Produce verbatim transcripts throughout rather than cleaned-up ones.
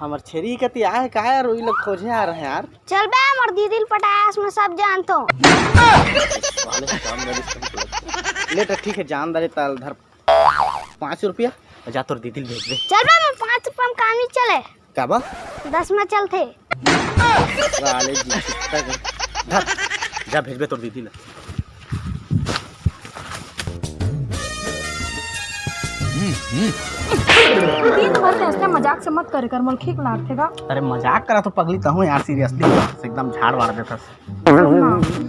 हमर छेरी कति आए का यार, वही लोग खोजे आ रहे हैं यार। चल बे, मोर दीदी ल पटायस, मैं सब जानथों। साले काम करिस तुम तो। ले तो ठीक है, जान दे, ताल धर पाँच रुपया, जा तोर दीदी ल भेज दे। चल बे, मैं पाँच रुपया में काम नहीं चले। का बा? दस में चलथे। साले जी, छिट्टा के। धर, जा भेजबे तोर दीदी ल। दिन भर के असने मजाक से मत करे कर, मोला खीक लागथे गा। अरे मजाक करा तो पगली, तहूँ यार seriously एकदम झाड़ वाड़ देथस।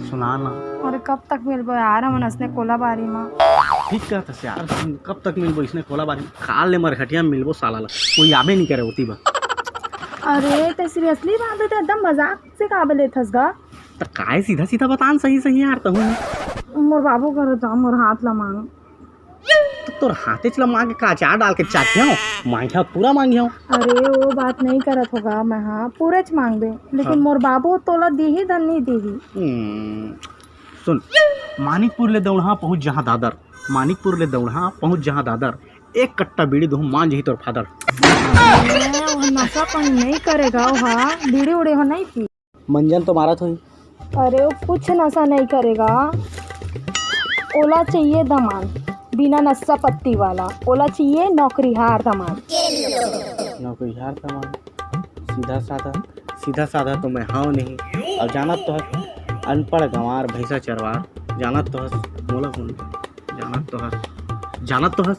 सुना ना। अरे कब तक मिलबो यार हमन असने कोलाबारी मा? ठीक कहत हस यार, कब तक मिलबो इसने कोलाबारी मा? काल ले मरघटिया में मिलबो साला ला, कोई आबे नहीं करे होती बा। अरे ते seriously बात है, ते एकदम मजाक से काबे लेथस गा? त काय सीधा सीधा बतान सही सही यार तहूँ। मोर बाबू करा जा, मोर हाथ ला मांग। त तोर हाथेच ला मांग के का अचार डाल के चाटिया हो? मांगिया पूरा मांगिया हो। अरे वो बात नहीं करत होगा मैं, हाँ पूरेच मांगबे, लेकिन हाँ। मोर बाबू तोला दीही धन नहीं दीही। हम्म, सुन, मानिकपुर ले दौड़हा पहुंच जहां दादर, मानिकपुर ले दौड़हा पहुंच जहां दादर, एक कट्टा बीड़ी दूं मान जही तोर फादर। अरे, वो नशा पानी नहीं करेगा, वो हाँ, बीड़ी उड़ी हो नहीं पी। मंजन तो मारत होही। अरे वो कुछ नशा नहीं करेगा, ओला चाहिए दमांद, बिना नशा पत्ती वाला, ओला चाहिए नौकरीहार दमांद। नौकरीहार दमांद, सीधा साधा, सीधा साधा तो मैं हाव नहीं। अब जानत तो हस, अनपढ़ गंवार भैंसा चरवार, जानत तो हस, मोला कौन जानत तो हस, जानत तो हस।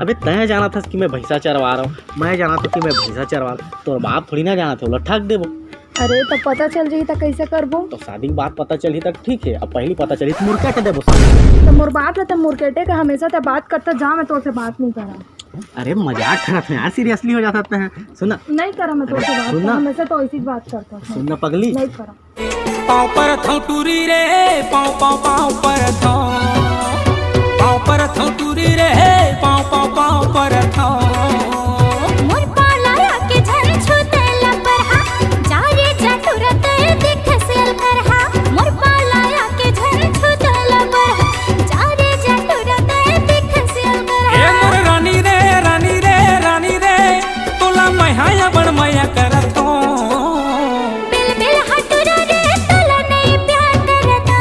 अबे तय जानत हस कि मैं भैंसा चरवा रहा हूँ, मैं जानत हूँ कि मैं भैंसा चरवा रहा हूँ। तोर बाप थोड़ी ना जानत है, ओला ठग देबो। अरे तो पता चल जाही त कैसे करबो? तो शादी के बाद पता चलही तक ठीक है, अब पहली पता चलही तो मुर्केट देबो। तो मोर बात है तो मुर्केटे का हमेशा ते बात करता जा, मैं तोसे बात नहीं करा। अरे मजाक करत है यार, seriously हो जाता है। सुन ना। नहीं करा मैं तोसे बात, सुन ना। हमेशा तो ऐसी बात करता हूँ। सुन ना पगली। नहीं करा। पाँव परथौं टूरी रे, पाँव, पाँव, पाँव परथौं। पाँव परथौं टूरी रे, पाँव, पाँव, पाँव परथौं। मोर पाला आके झन छू दे लपरहा, जा रे जा टूरा तोर दिखे से अलकरहा। मोर पाला आके झन छू दे लपरहा, जा रे जा टूरा तोर दिखे से अलकरहा। ए मोर रानी रे, रानी रे, रानी रे, तोला मैं हा अबड़ मया करत हों। बिल बिल हटुरा रे, तोला नहीं प्यार करता।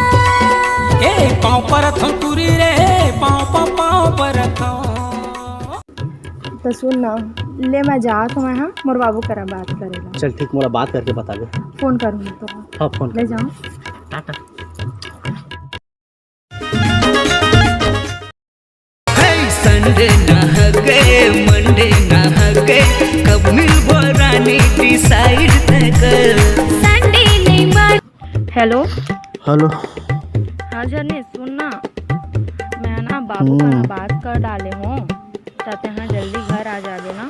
ए, पाँव परथौं टूरी रे, पाँव, पाँव, पाँव परथौं। तो सुन ना, ले मैं जात हूँ, मैं, हाँ, मोर बाबू करा बात करेला। चल ठीक, मोला बात करके बता दे। फोन करूँ तो। हाँ, फोन ले कर। जाओ। टाटा। हे संडे ना हके, मंडे ना हके, कब मिलबो रानी डिसाइड तय कर। संडे नहीं मन। हेलो। हेलो। हाँ जनी, सुन ना, मैं ना बाबू करा हम्म। बात कर डाले हों, त तेहा जल्दी घर आ जाबे ना।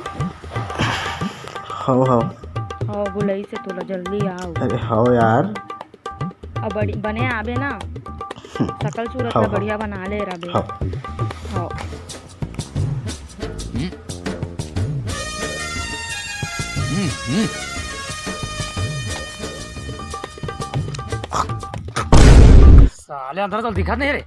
हव, हव। हव, बुलाइस हे तोला, जल्दी आव। अरे हव यार। अब बड़ी, बने आबे ना, हम्म। सकल सूरत हव, ला हव। बढ़िया बना ले रबे। हव। हव। साले अंधरा तोला दिखत नहीं रे।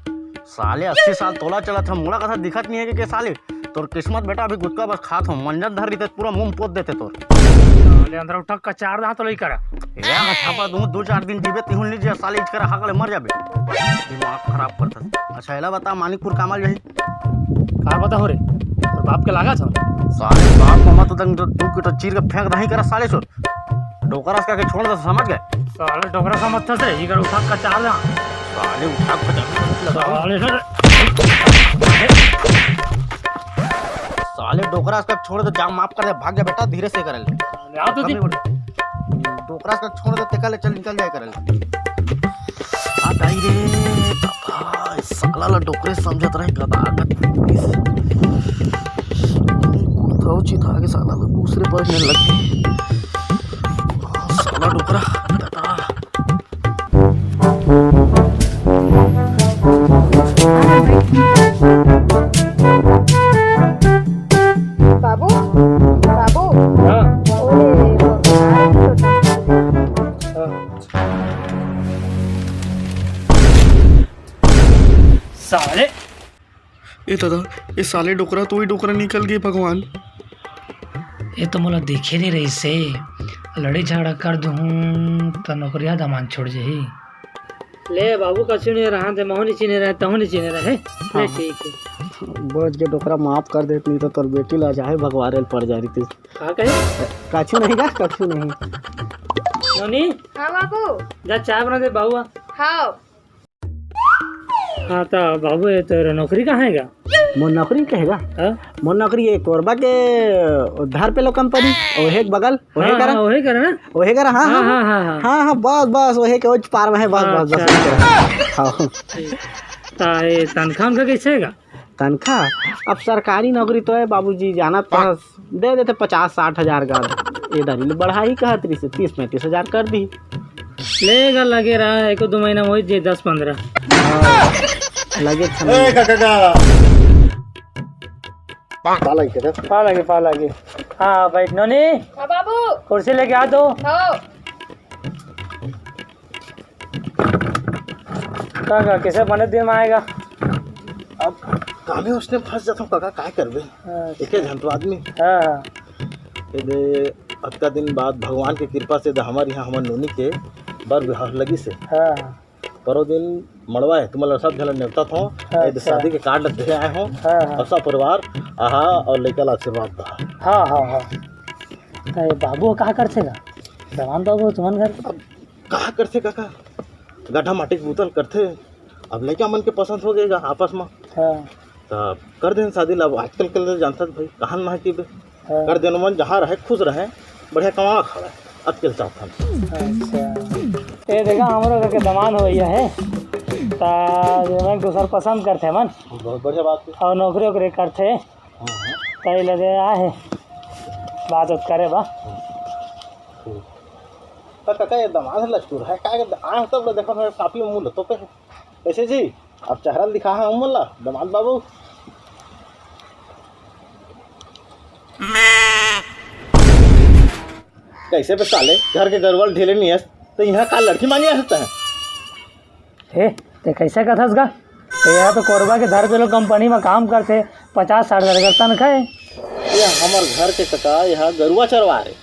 साले अस्सी साल तोला चलत हे, मोला कथा दिखत नहीं है के, के साले? तोर किस्मत बेटा, अभी गुटखा बस खात हों, मंजन धर रहिते पूरा मुंह पोत देते तोर। साले अंदर उठा कचार दहा तो लई करा। ए, मैं छापा दूं, दो चार दिन जीबे तिहुन लीजिए, साले इच करा हाकले मर जाबे। दिमाग खराब करत हस। अच्छा, एला बता, मानिकपुर कामा ले जाही? कार बता हो रे, तोर बाप के लागा था? साले बाप ममा तो दंग दू किलो चीर के फेंक दही करा साले सो। डोकरा से के छोड़ दे, समझ गए? साले डोकरा समझ था से, इकर उठा कचार दहा। साले उठा कचार। साले सर। साले डोकरा से छोड़ दे, जा माफ कर दे, भाग जा बेटा, धीरे से कर ले। साले आ तो कम दी। नहीं बोले। डोकरा से छोड़ दे, तेका ले चल, निकल जाए कर ले। आ दाई रे, बाबा, इस साला ला डोकरे समझत रहे, गदा गद पुलिस। कुर्ता उचित आगे साला ला दूसरे पर में लग गई। साला डोकरा, गदा। बाबू, बाबू। हाँ। ओए, वो यार, तो हाँ। साले। ए दादा, ए साले डोकरा तो ही डोकरा निकल गए भगवान। ये तो मोला देखे नहीं रहिस हे। लड़ई झगड़ा कर दूहूँ त नौकरिया दमान छूट जाही। ले बाबू, कछु नहीं रहा, ते महू नहीं चिन्हे रहे, तहू नहीं चिन्हे रहे। ले, हाँ। ठीक है। बोझ के डोकरा माफ कर देत, नहीं तो तोर बेटी ला जाहे भगवारे ल पड़ जा रही थी। का कहे? कछु नहीं गा, कछु नहीं। नोनी? हाँ बाबू। जा चाय बना दे बाबू। हाँ। हाँ, त बाबू, ये तोर नौकरी कहाँ हे गा? मोर नौकरी कहे गा? हाँ? मोर नौकरी ये कोरबा के धार पे लो कंपनी, ओहे के बगल, ओहे हाँ, करा। हाँ, ओहे करा ना? ओहे करा, हाँ, हाँ, हाँ, हाँ, हाँ, हाँ। हाँ, हाँ, बस, बस, ओहे के ओज पार में है, बस, बस, बस, अच्छा। ओहे करा। हाँ। ठीक। त ये तनख्वाह उनका कैसे हे गा? तनख्वाह? अब सरकारी नौकरी तो है बाबूजी, जानत हाँ। हस, दे देते पचास साठ हजार का। ये दारी ले बढ़ाही कहत रहिस हे, तीस पैंतीस हजार कर दी। ले गा, लगे रहा, एको दो महीना में होई जे दस पंद्रह। हाँ, लगे छह ए, महीना। काका, काका। पा लगे, काका। पा लगे, पा लगे। हाँ, बैठ नोनी। हाँ, बाबू। कुर्सी लेके आ तो। हाँ। का, का, कैसे बने दिन में आएगा? अब कामे उसने फंस जाता हूँ, काका, काय करबे? हाँ। एके झन तो आदमी। हाँ, हाँ। ये दे, अतका दिन बाद भगवान के कृपा से दे हमर यहाँ हमर नोनी के बर बिहाव लगिस हे। हाँ, हाँ। परो दिन मड़वा है, तुम्हारा सब झन नेवता था, हाँ, ये दे अच्छा। शादी के कार्ड दे आए हो, हाँ, हाँ। और सब परिवार आहा और लइका ला आशीर्वाद दा। हाँ, हाँ, हाँ। त ये बाबू का करथे गा? जवान बाबू तुमन घर? अब का करथे काका, गड्ढा माटी के बोतल करथे। अब लइका मन के पसंद हो गए गा आपस में। हाँ। त कर देन शादी ला। अब आजकल के ले जानथस भाई, कहाँ ना कि बे। हाँ। कर देन मन जहाँ रहे, खुश रहे, बढ़िया कमा खा रहे, अतके ल चाहथन। अच्छा। ये देखा, हमरो घर के दमांद होइया हे। त ये मन दूसर पसंद करथे मन। बहुत बढ़िया बात है। और नौकरी वोकरी करथे। हाँ, हाँ। त ये लगे आए हे। बात उत करे बा। हाँ। ठीक। त काका, ये दमांद लचकुर है, का के आए तब ले देखो, मैं काफी मुंह लतो पे। कैसे जी? अब चेहरा दिखा है उमर ला, दमांद बाबू। कैसे बे साले, घर के गरुवा ल ढीले नहीं हस, त यहाँ का लड़की मांगे हस तैं? हे, ते कैसे कथस गा? ते यहाँ तो कोरबा के धार पे लो कंपनी में काम करथे, पचास साठ हजार का तनख्वाह है। ये हमर घर के काका यहाँ गरुवा चरवा रहे,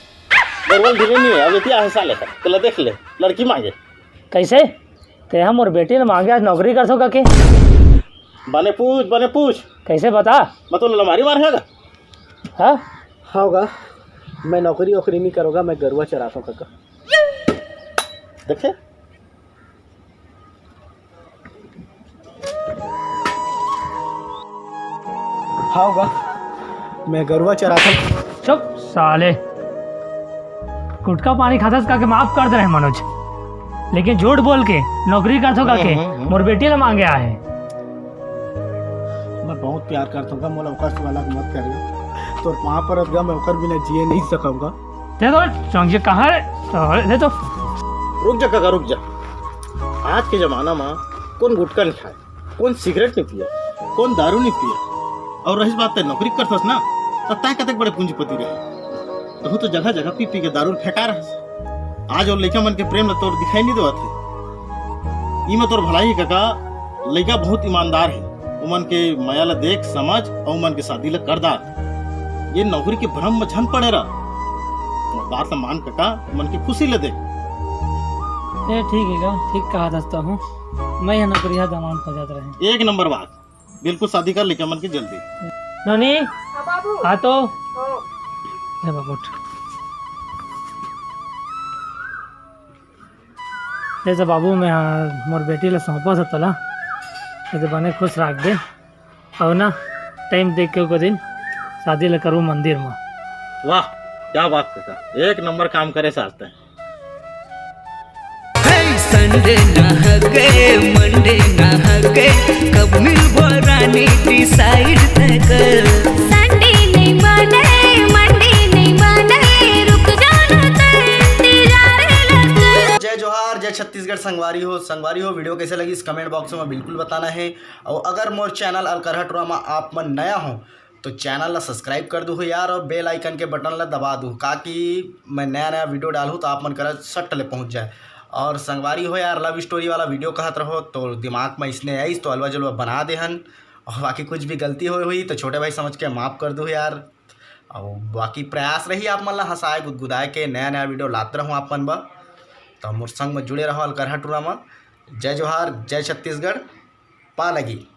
गरुवा ल ढीले नहीं है, अब इतिया है साले का, तेला देख ले, लड़की मांगे। कैसे? ते हम मोर बेटी ल मांगे आज नौकरी करथो कके। बने पूछ, बने पूछ। कैसे बता? मैं तो लमारी मार है गा। हाँ? हाँ गा, मैं नौकरी वोकरी नहीं करूँगा, मैं गरुवा चराथो कका। देखे? हाँ गा, मैं गरुवा चराथो। चुप साले, गुटखा पानी खाथस काके माफ कर दे रहे मनोज, लेकिन झूठ बोल के नौकरी करथो काके हम्म, हम्म, हम्म। मोर बेटी ला मांगे आए। मैं बहुत प्यार करथो गा, मोला ओकर से अलग मत करियो। तोर पाँव परत गा, मैं ओकर बिना जिए नहीं सकूँगा। दे तो, चौंग जी कहाँ रे? ले तो। रुक जा काका, रुक जा। आज के जमाना में कौन गुटखा नहीं खाए? कौन सिगरेट नहीं पिए, कौन दारू नहीं पिए। और रहिस बात तैं नौकरी करथस ना, त तैं कतेक बड़े पूंजीपति रहे। तहूँ तो जगह जगह पी पी के दारू फेंका रहस। आज और लइका मन के प्रेम ल तोर दिखाई नहीं देवत हे। ई में तोर भलाई हे काका, लइका बहुत ईमानदार हे। उमन के मया ल देख समझ और उमन के शादी ल कर डार। ये नौकरी के भ्रम में झन पड़े रह। मोर बात ल मान काका, उमन के खुशी ल देख। ए, ठीक हे गा, ठीक कहा दोस्त हूँ। मैं ये नौकरिया दमांद खोजत रहे। एक नंबर बात, बिल्कुल शादी कर लइका मन के जल्दी। नोनी, हाँ बाबू। आ तो। हाँ। ले बाबू, उठ। जैसे बाबू, मैं, हाँ, मोर बेटी ला सौंपत हँव तोला, जैसे बने खुश राख दे। अउ ना, टाइम देख के ओकर दिन शादी ला करहूँ मंदिर में। वाह, क्या बात काका, एक नंबर काम करे सास तैं। हे, संडे ना हके, मंडे ना हके, कब मिलबो रानी डिसाइड तैं कर। संडे नहीं माने, मंडे नहीं माने, रुक जाना तैं इंतजार लगे। जय जोहार, जय छत्तीसगढ़ संगवारी हो। संगवारी हो, वीडियो कैसे लगिस कमेंट बॉक्स में बिल्कुल बताना हे। और अगर मोर चैनल अलकरहा टुरा में आप मन नया हो तो चैनल ला सब्सक्राइब कर दूहू यार, और बेल आइकन के बटन ला दबा दूहू, ताकि मैं नया नया वीडियो डालहूँ तो आप मन करा सट ले पहुँच जाए। और संगवारी हो यार, लव स्टोरी वाला वीडियो कहत रहो तो दिमाग में इसने आइस तो अलवा जलवा बना देहन, और बाकी कुछ भी गलती होई होई तो छोटे भाई समझ के माफ़ कर दूहू यार। अउ बाकी प्रयास रही आप मन ला हंसाए गुदगुदाए के, नया नया वीडियो लात रहूं आप मन बर। तो मोर संग में जुड़े रहो अलकरहा टूरा में। जय जोहार, जय छत्तीसगढ़, पा लगी।